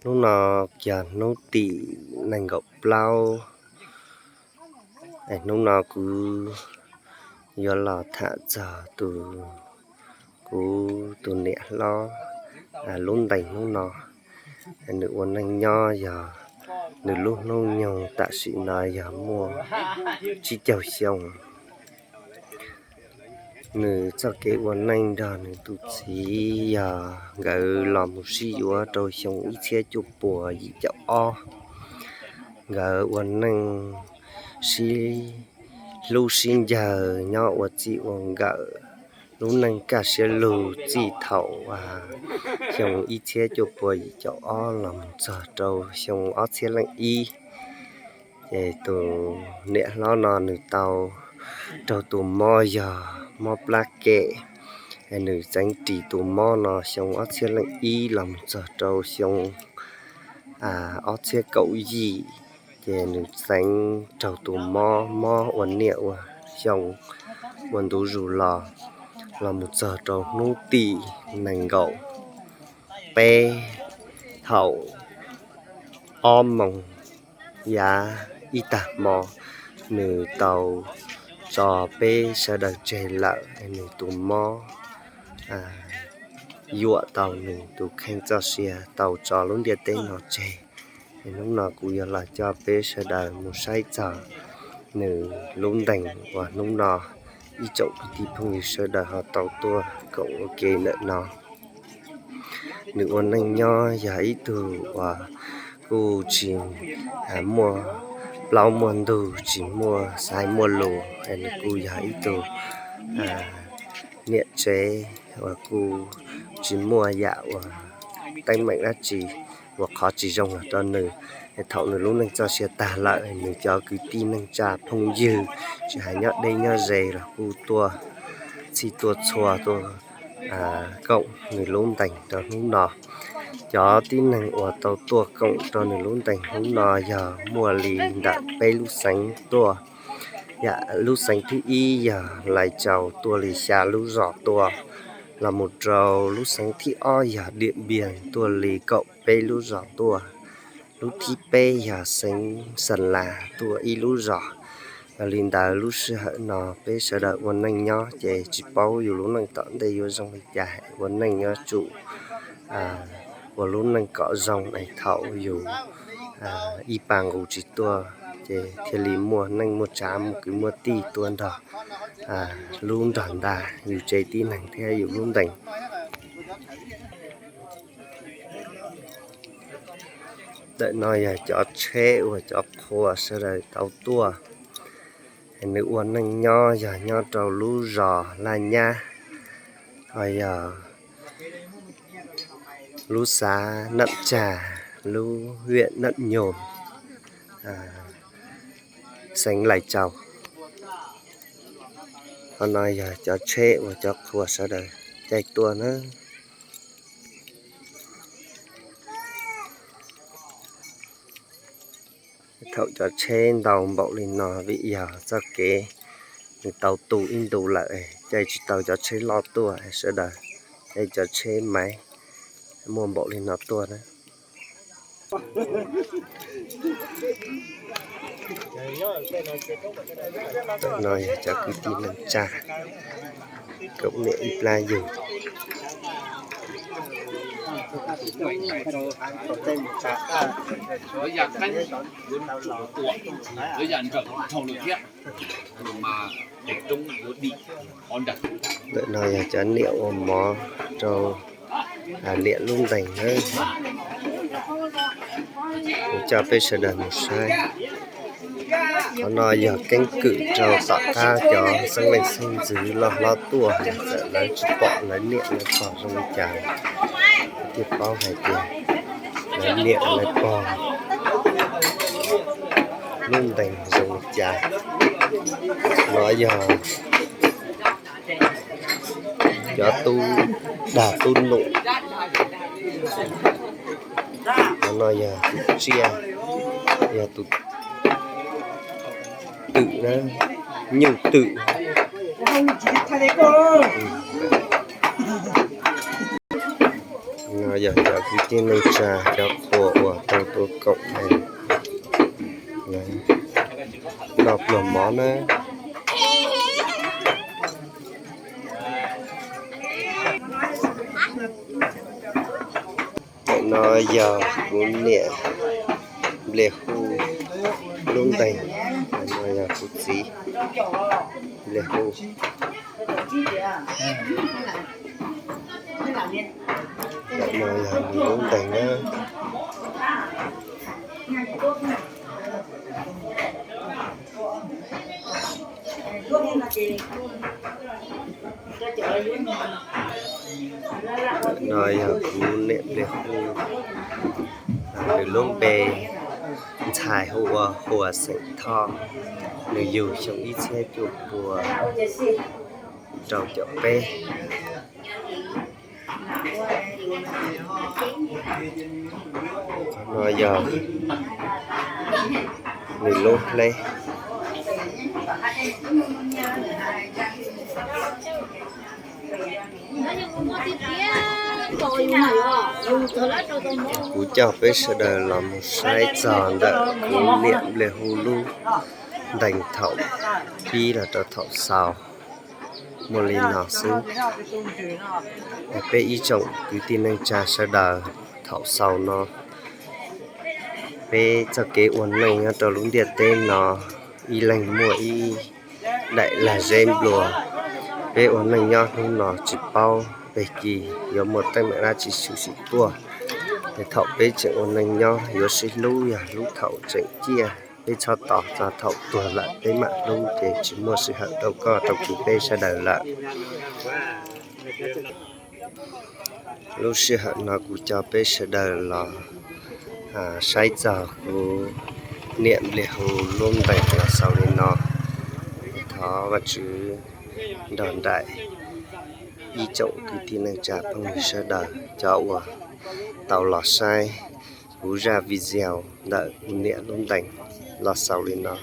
Hnub no yog hnub tim nees nkaum plaub. Hnub no kuv yuav los tham txog tus, kuv tus niam hlob lub ntees hnub no. Nws ua neej nyob yog nws lub hnub nyoog tam sim no yog muaj tsib caug xyoo. Nws txoj kev ua neej nrog nws tus txiv yog nkawd los mus sib yuav rau xyoo ib txhiab cuaj puas yim caum ob. Nkawd ua neej sib hlub sib ncaws nyob ua txij ua nkawm, lub neej kaj siab lug txij thaum xyoo ib txhiab cuaj puas yim caum ob los mus txog rau xyoo ob txhiab leej ib. Ces tus niam hlob no nws tau raug tus mob yog mob plab kem. Nws txeev ris tus mob no xyoo ob txhiab leej ib los mus txog rau xyoo ob txhiab kaum yim. Ces nws txeev raug tus mob, mob ua niaj ua xyoo ua ntu zus los, los mus txog rau hnub tim nees nkaum peb thaum ob moos yav ib tag hmo, nws tau tso peb sawv daws tseg lawm. Nws tus mob yuam tau nws tus kheej txoj sia, tau tso lub ntiaj teb no tseg. Hnub no kuv yuav los coj peb sawv daws mus saib txog nws lub ntees uas hnub no ib tsoom kwv tij phooj ywg sawv daws ho tau tuaj koom ua ke ntawm no. Nws ua neej nyob yog ib tug uas kuj tsis muaj plaub muaj ntug, tsis muaj xaiv muaj lus, nws kuj yog ib tug niam tsev uas kuj tsis muaj yam uas teeb meem dab tsi uas qhov tsis zoo los rau nws. Thaum nws lub neej txoj sia tag lawm, nws cov kwv tij neej tsa phooj ywg tsis hais nyob deb nyob ze los kuj tuaj txhij tuaj txhua tuaj koom nws lub ntees rau hnub no. Cov tib neeg uas tau tuaj koom rau nws lub ntees hnub no yog muaj li ntawm peb lub xeev tuaj. Yam lub xeev thib ib yog Lais Tsaus tuaj li xya lub zos tuaj, los mus rau lub xeev thib ob yog Diam Npias tuaj li kaum peb lub zos tuaj. Lub thib peb yog xeev Xas Las tuaj ib lub zos. Yog li ntawd lub sij hawm no peb sawv daws ua neej nyob ces tsis paub yus lub neej tom ntej yuav zoo li cas, ua neej yuav tsum ua lub neej kom zoo es thaum yus ib pa nqus tsis tuaj ces thiaj li muaj neej muaj tsav muaj kwv muaj tij tuaj nrog lub nrog nta yus tsev tib neeg thiab yus lub ntees. Ntawm no yog cov tsheb uas cov qhua sawv daws tau tuaj. Nws ua neej nyob yog nyob rau lub zos Laj Nyab, ho yog lub xav Nam Tsag, lub viam Nam Nyoos, xeev Lais Tsaus. Qhov no yog cov tsheb uas cov qhua sawv daws caij tuaj na. Thaum cov tsheb ntau npaum li no vim yog txoj kev nws tau tu ib ntus lawm, caij tsis tau cov tsheb loj tuaj, sawv daws caij cov tsheb maiv muaj npaum li no tuaj na. Ntawm no yog cov kwv tij neej tsa koom niam ib plab yug. Ntawm no yog cov niam ua mov rau niam lub ntees na. Kuv coj peb sawv daws mus saib. Qhov no yog keeb kwm rau tom qab cov xeeb leej xeeb ntxwv loj hlob tuaj, txawm lawv tsis pom lawv niam lawv pog zoo li cas, thiaj paub hais tias lawv niam lawv pog lub ntees zoo li cas. No yog cov tub dag tub num. Qhov no yog tus tsiaj, yog tus twm na, nyuj twm. No yog cov kwv tij neej tsa cov qhua uas tau tuaj koom noj pluag mov na. Ntawm no yog kuv niam Npliaj Huj lub ntees, no yog kuv txiv Npliaj Huj. Ntawm no yog nws lub ntees na. No yog kuv niam Npliaj Huj, nws lub npe ntxhais hu ua Huas xeem Thoj, nws yug xyoo ib txhiab cuaj pua rau caum peb. No yog nws lub hleb. Kuv coj peb sawv daws los mus saib txog ntawm kuv niam Npliaj Huj lub ntees thaum pib los rau thaum xaus muaj li no xwb. Peb ib tsoom kwv tij neej tsa sawv daws, thaum xaus no peb txoj kev ua neej nyob rau lub ntiaj teb no ib leeg muaj ib daim lag zeb nplua. Peb ua neej nyob hnub no tsis paub peg kis yuav muaj teeb meem dab tsi tshwm sim tuaj. Es thaum peb tseem ua neej nyob yuav sib hlub yog hlub thaum tseem ciaj, peb txhob tos txog thaum tuag lawm peb mam hlub ces tsis muaj sij hawm rau koj rau kuv peb sawv daws lawm. Lub sij hawm no kuv coj peb sawv daws los saib txog kuv niam Npliaj Huj lub ntees los xaus li no. Thov Vajtswv nrog nraim ib tsoom kwv tij neej tsa phooj ywg sawv daws cov uas tau los saib kuv zaj video ntawm kuv niam lub ntees los xaus li no.